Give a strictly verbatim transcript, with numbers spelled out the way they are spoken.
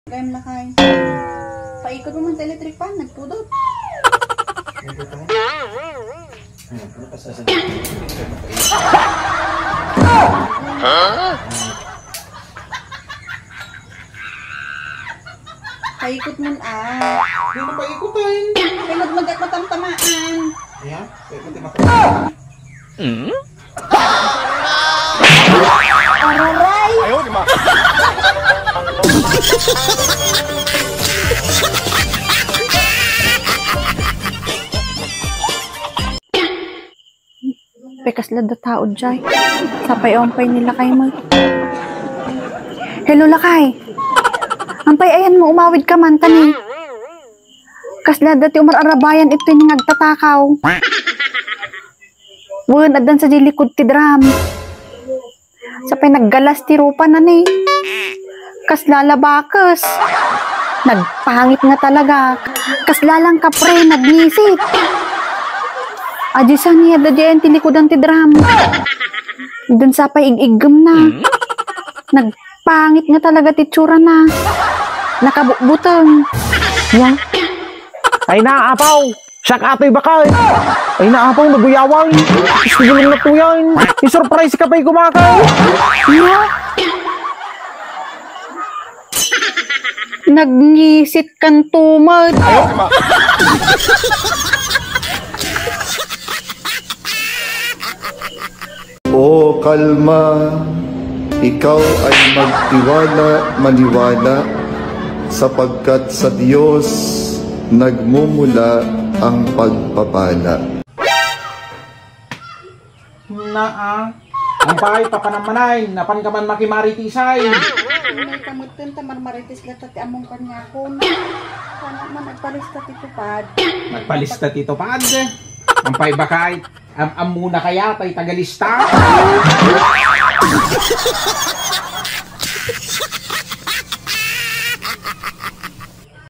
Gayam, lakay. Paikot mo man ta electric fan, nagpudot. Ano ba tayo? Ano, ano pa sa Paikot mo, ah. Di na paikutan. Kaya magmagat matamtamaan. Ayan, paikutin mo. Aruray! Pekas la da tao jay. Sapay awan pay ni lakay mo. Hello, lakay. Ampay ayan mo, umawid ka man, tani. Kasla da ti umar-arabayan iti nga agtatakaw. Wen, addan sa di likud ti drum. Sapay naggalas ti rupa na ni. Kasla la bakes. Nagpangit nga talaga. Kasla lang kapre, nagnisit. Adi sa niya da diyan ti likudan ti drum. Dun sapay ig-iggem na. Nagpangit nga talaga ti tsura na. Nakabutbuteng. Ya. Ay na, apaw! Siak atoy bakay! Ay na, apaw, naguyawan! Gusto ko lang natuyan! I-surprise ka pa'y kumakay! Iya? Nagngisit kan tumat! O kalma, ikaw ay magtiwala, maniwala, sapagkat sa Diyos nagmumula ang pagpapala. Naa, ampay, papanamanay, napan ka man makimaritisay. May kamutin ta marmaritis la ta ti among kanyakon. Sana man nagpalista ti tupad. Nagpalista ti tupad. Ampay bakay, am-, ammuna kaya tay tagalista?